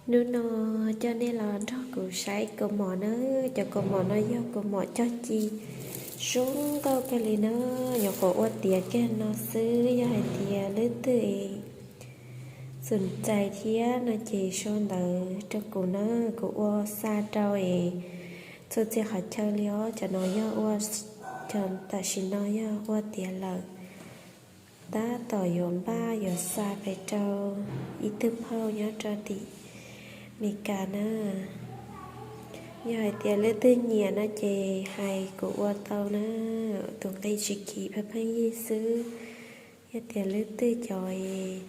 Hnub no coj nej los nrog kuv saib kaus mom na. Cov kaus mom no yog kaus mom cog ci zoo nkauj kawg li na. Nyuam qhuav ua tiav kiag no xwb, yog hais tias leej twg es xom txais thiab no ces sau ntawv rau kuv na, kuv ua xa rau es txhua txhia qhov chaw li os. Cov no yog ua, cov tam sim no yog ua tiav lawm, tab tom yuav npaj yuav xa pem rau ib tug phauj nyob rau tim Meskas na. Yog hais tias leej twg nyiam no ces hais kuv ua tau na. Tus nqi tsis kim, pheej pheej yig xwb. Yog tias leej twg cov es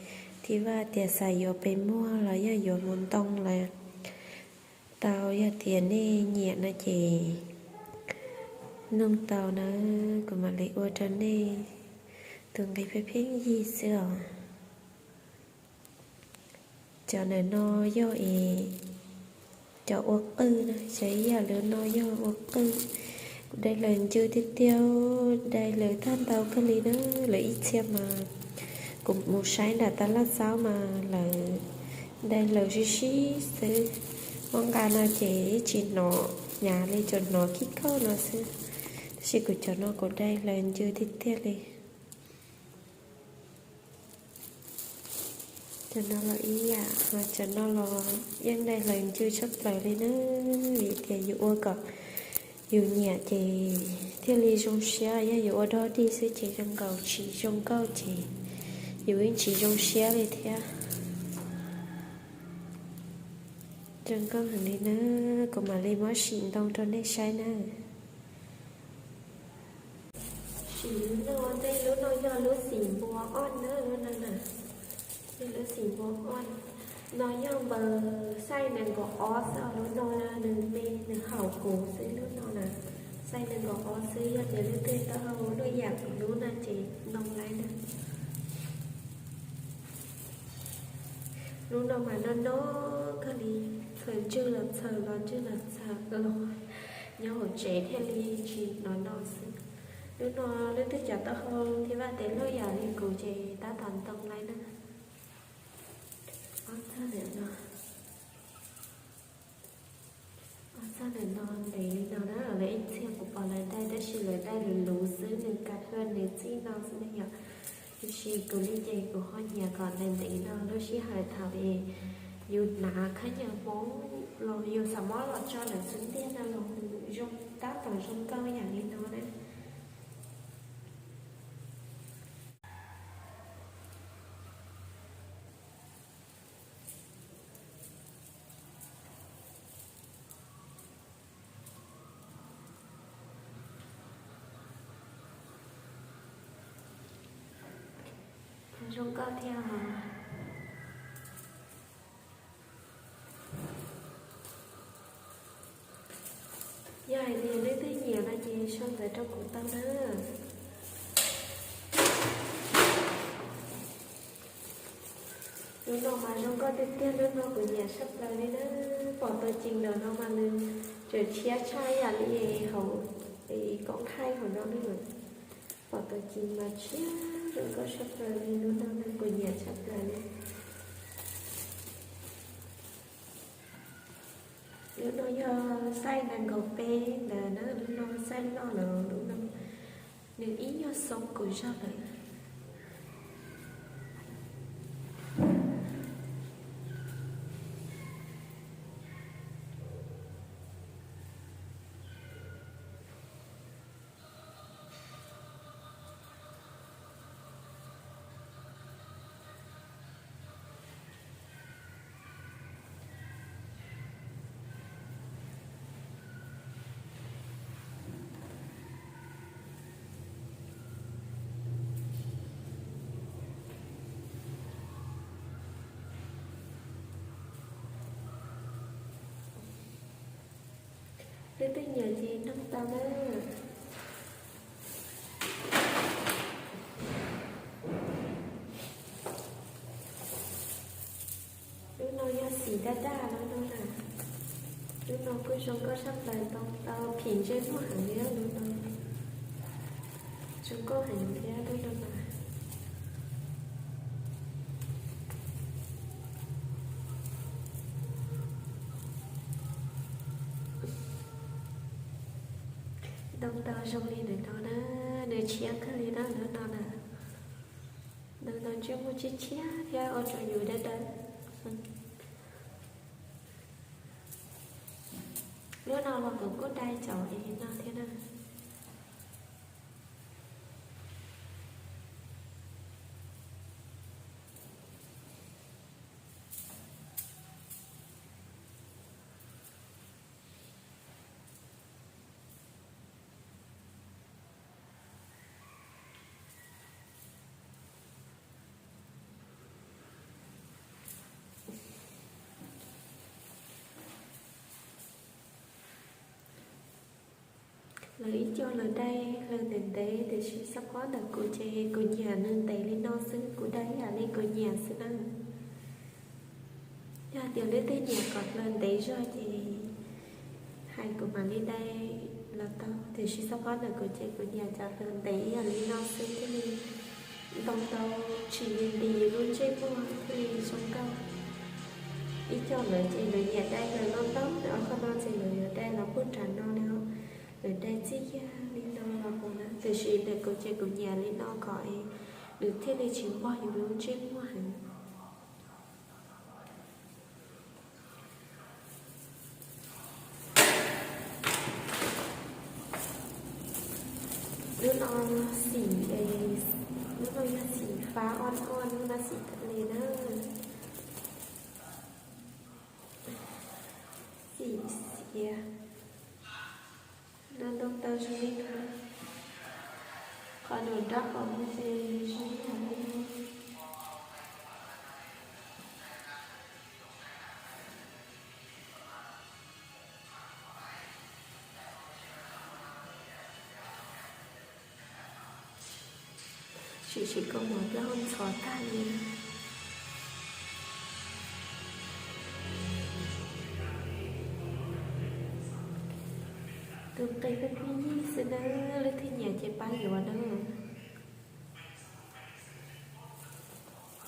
thi vaj tias xav yuav pes muag los yog yuav mus ntoo los tau. Yog tias nej nyiam no ces noog tau na, kuv mam li ua rau nej. Tus nqi pheej pheej yig xwb os. Cov ntawm no yog es cov ua qwj na, cov ib yam lub no yog ua qwj. Kuv dai hlaws ncw tiag tiag, dai hlaws tag ntau kawg li na. Lawv ib txhia mas kuv mus saib nram tab laj xaub mas lawv dai hlaws sib sib xwb. Muab nqa no ces tsis hnov hnyav li, tsuas hnov khib khauj no xwb. Tab sis kuv cov no kuv dai hlaws ncw tiag tiag li. Cov no los ib yam, ho cov no los yeej dai hlaws ncw tshaj plaws li na. Vim tias yus ua kom yus nyiam ces thiaj li zoo siab, yog yus ua dog dig xwb ces zoo nkaus tsis zoo nkauj ces yus yeej tsis zoo siab li thiab. Zoo nkauj heev li na, kuv mam li muab sim ntoo rau nej saib na. Sim lub no, tej lub no yog lub xim npua ob na, lub no na. Yog lub xim npua ob no, yog npaws xaij nees nkaum ob xwb, lub no nws me nws haum kuv xwb, lub no na. Xaij nees nkaum ob xwb, yog tias leej twg tau luaj yam kuv lub no ces ntoo laib na. Lub no mas no no kawg li, txhaws ntswg los txhaws los ntswg los txhaws los, nyob hauv tsev thiaj li tsis no no xwb. Lub no leej twg cov taub hau thiab vaj tes luaj yam li kuv ces tab tom ntoo laib na. Ob txoj ntawm no, ob txoj ntawm no ntev li no na, lawv ib txhia kuv pom lawv dai tab sis lawv dai luv luv xwb, nws kav hwj nws txij no xwb ne yom. Tiam sis kuv li ces kuv ho nyiam kom ntev ntev no, lub sij hawm thaum es yus hnav khaub ncaws Hmoob los yus xav muab los tso lawm xwb ntiag no los nws zoo, tab tom zoo nkauj yam li no na. Zoo nkauj thiab os. Yog hais tias leej twg nyiam no ces sau ntawv rau kuv tau na. Lub no mas zoo nkauj tiag tiag, lub no kuv nyiam tshaj plaws li na. Pom tau ces ntawm no mas nws tseem tshiab tshaj yam li hauv koob thaij hauv no na. Pom tau ces mas tshiab, zoo nkauj tshaj plaws li, lub no kuv nyiam tshaj plaws li. Lub no yog xaij nees nkaum peb ntawd na, lub no xaij loj lawm, lub no nws ib nyuag xoob kuv zog lawm. Leej twg nyiam ces noog tau na. Lub no yog xim daj daj lub no na. Lub no kuj zoo nkauj tshaj plaws, ntoo tau phim ntsej muag heev li lub no. Zoo nkauj heev thiab lub no mas. Ntoo tau zoo li ntawm no na, nws tshiab kawg li na lub no na. Ntoo tau ntsej muag tshiab tshiab thiab ua rau yus dawb dawb. Lub no los kuv kuj dai cov li no thiab na. Lawv ib co lawv dai hlaws ntev ntev tiam sis xab phob ntawm kuv ces kuv nyiam nws ntev li no xwb, kuv dai ib yam li kuv nyiam xwb na. Yog tias leej twg nyiam kom hlaws ntev zog ces hais kuv mam li dai los tau, tiam sis xab phob ntawm kuv ces kuv nyiam cov hlaws ntev ib yam li no xwb thiaj li ntoo tau tsis nti lub ntsej muag thiaj li zoo nkauj. Ib co lawv ces lawv nyiam dai hlaws no ntau, qhov no ces lawv yuav dai los puag nram no li, lawv dai txij yag li no los mus na, tiam sis ntawm kuv ces kuv nyiam li no kom nws thiaj li tsis npog yus lub ntsej muag heev. Lub no xim, lub no yog xim fab oj oj, lub no xim thav le na. Xim xiav. No ntoo tau zoo li no. Qhov nram nraub qaum no ces zoo li no. Sim sim koj mov plaub hau ntxhov tag li. Tus nqi pheej pheej yig xwb na, leej twg nyiam ces pab yuav na.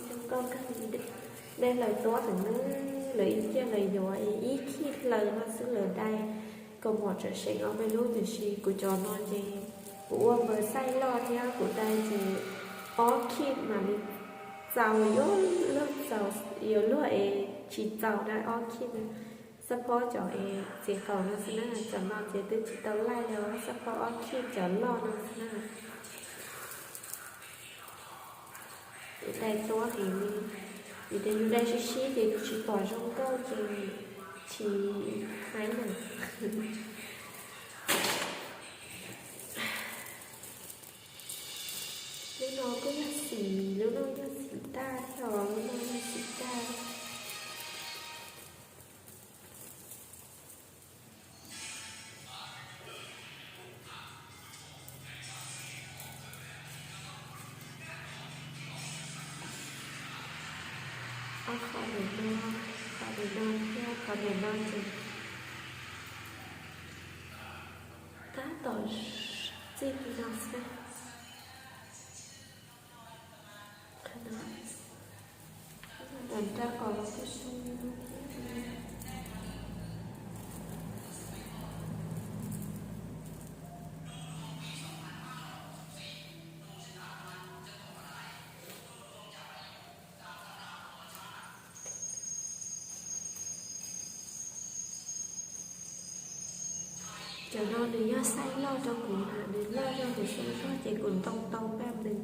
Zoo nkauj kawg li. Dai hlaws tuab heev na, lawv ib cia lawv yuav ib khij hlaws no xwb lawv dai. Kaus mom tseem seem ob peb lub tiam sis kuv cov no ces kuv ua npaws xaij loj thiab kuv dai ces ob khij mam li txaus, yuav luag txaus, yuav luag es tsis txaus na, ob khij na. Xab phob cov es txiv qaum no xwb na, cov no ces twb tsis tau laij li, xab phob ob khij cov loj no xwb na. Dai tuab heev li, vim tias yus dai sib sib ces yus tsis pom zoo nkauj ces tsis haib na. Lub no kuj yog xim, lub no yog xim tag thiab os, lub no yog xim tag. Ob qhov ntawm no, qhov ntawm no thiab qhov ntawm no ces tab tom txij li no xwb. Nram nraub qaum los kuj zoo li no thiab. Cov no nws yog xaij loj rau kuv na, nws loj zog nws zoo zog ces kuv ntoo tau pab nws,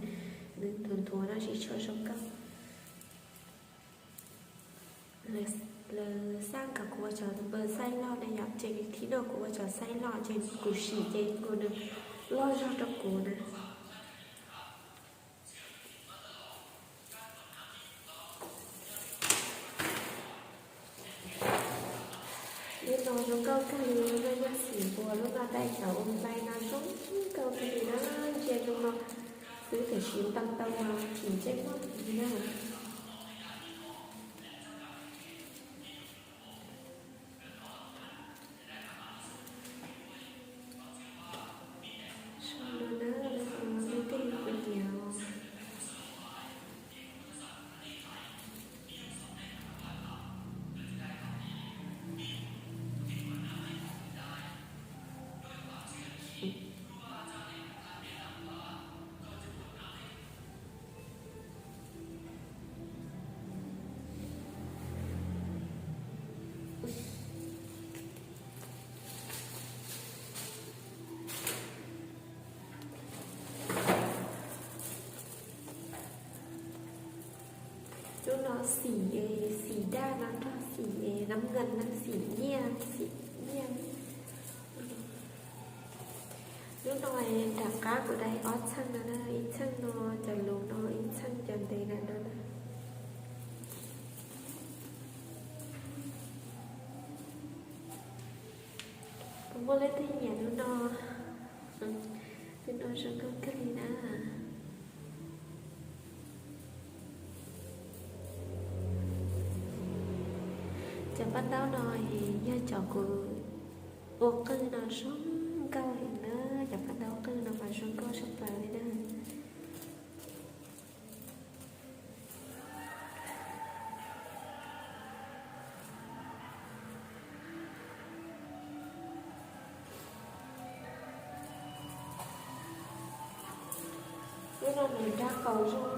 nws nthuav nthuav no tsis tshua zoo nkauj. Lawv xaj kom kuv ua cov npaws xaij loj na yom, ces thib no kuv ua cov xaij loj ces kuv sim ces kuv nws loj zog rau kuv na. Lub no zoo nkauj kawg li, lub no yog xim npua, lub no dai cov ua nplai no zoo nkauj kawg li na, ntsia zoo no xwb tiam sis ntoo tau mas chim ntsej muag li na. Sau no na, lub no leej twg kuv nyiam. Xim es xim daj no nrog xim es nab nkees na, xim nyiaj, xim nyiaj. Lub no nram qab kuv dai ob txheej no na, ib txheej no cov lus no, ib txheej cov ntev na no na. Puas muaj leej twg nyiam lub no? Lub no zoo nkauj kawg li na. Cov paj ntaub no yog cov kuv ua qwj no zoo nkauj heev na, cov paj ntaub qwj no mas zoo nkauj tshaj plaws li na. Lub no nws dab qau zog.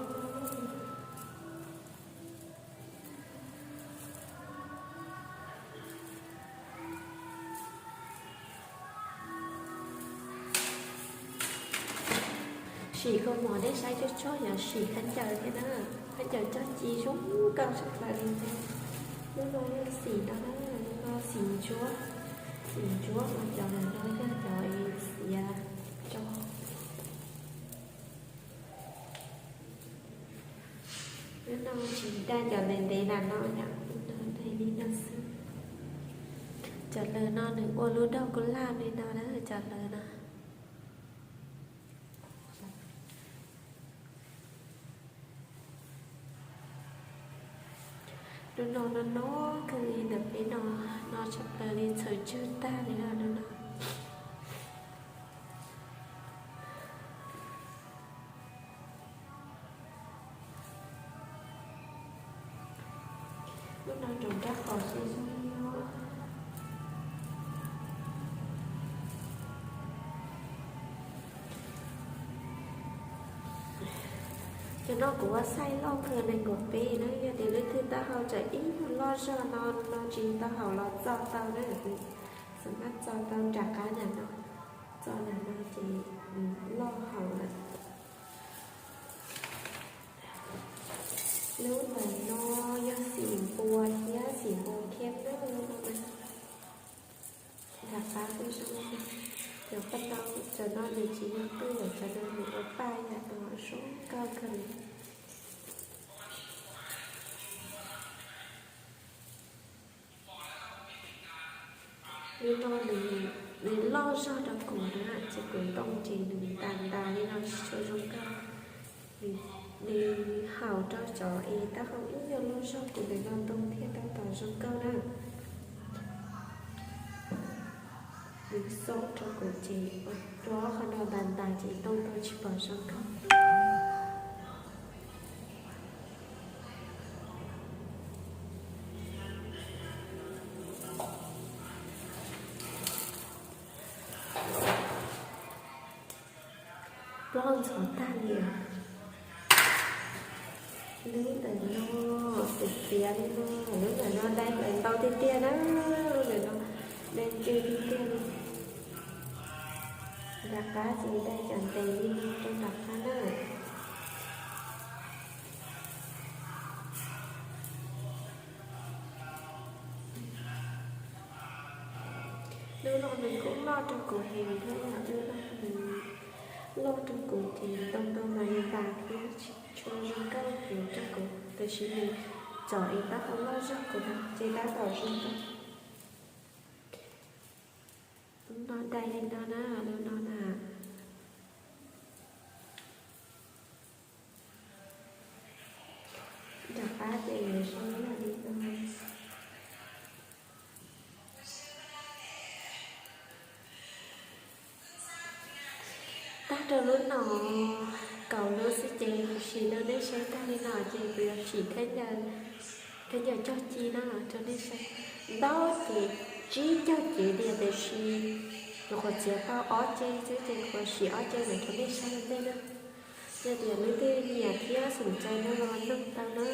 Sim kua muag nej saib tsob tsob yog sim khaub ncaws thiab na, khaub ncaws cog ci zoo nkauj tshaj plaws li thiab. Lub no yog xim no na, lub no xim ntsuab, xim ntsuab mas cov no yog cov xiav tso. Lub no tsis daj cov ntev ntev na no yom, lub no dai li no xwb. Cov lawv no nws ua lub dog kuj laj li no na, cov lawv no. Lub no no no kawg li ntawm peb no, no tshaj plaws li txhawm tsawg tag li no lub no. Lub no nrov nrab qos xwb xwb li os. Cov no kuv ua size loj kawg nees nkaum peb na, yog tias leej twg taub hau tsam ib nyuag loj zog no, no tsis tau haum los txo tau na, xam maj txo tau nram qab ntawm no, txo ntawm no ces loj haum lawm. Lub ntawm no yog xim npua thiab xim npua kheb na, lub no na. Nram qab xwb zoo. Cov paj ntaub cov no nws tsis yog qwj, cov no nws ua paj yam no zoo nkauj kawg li. Lub no nws loj zog rau kuv na, ces kuv ntoo ces nws ntas ntas li no tsis tshua zoo nkauj. Nws haum rau cov es taub hau ib nyuag loj zog kuv ntawm no ntoo thiaj tab tom zoo nkauj na. Nws xob rau kuv ces rau qhov no ntas ntas ces ntoo tau tsis pom zoo nkauj. Plaub ntxhov tag li os. Lub ntawm no txiv txiav li no, lub ntawm no dai ntau tiag tiag na, lub ntawm no dai ncw tiag tiag li. Nram qab ces dai cov ntev li no rau nram qab na. Lub no nws kuj loj rau kuv heev thiab yom, lub no nws loj rau kuv ces ntoo ntoo mas ntas thiab tsis tshua zoo nkauj heev rau kuv, tab sis nws txom es taub hau loj zog kuv na ces tab tom zoo nkauj. Lub no dai li no na, lub no na. Nram qab ces zoo li no. Tag rau lub no, kaum lub xwb ces kuv sim rau nej saib tag li no ces kuv yuav sim khaub ncaws cog ci no rau nej saib. Ntau ces tsib caug cev tiag, tiam sis nyuam qhuav txiav tau ob ce xwb ces kuv sim ob ce ntawd rau nej saib ua ntej na. Yog tias leej twg nyiam thiab xom txais no los noog tau na.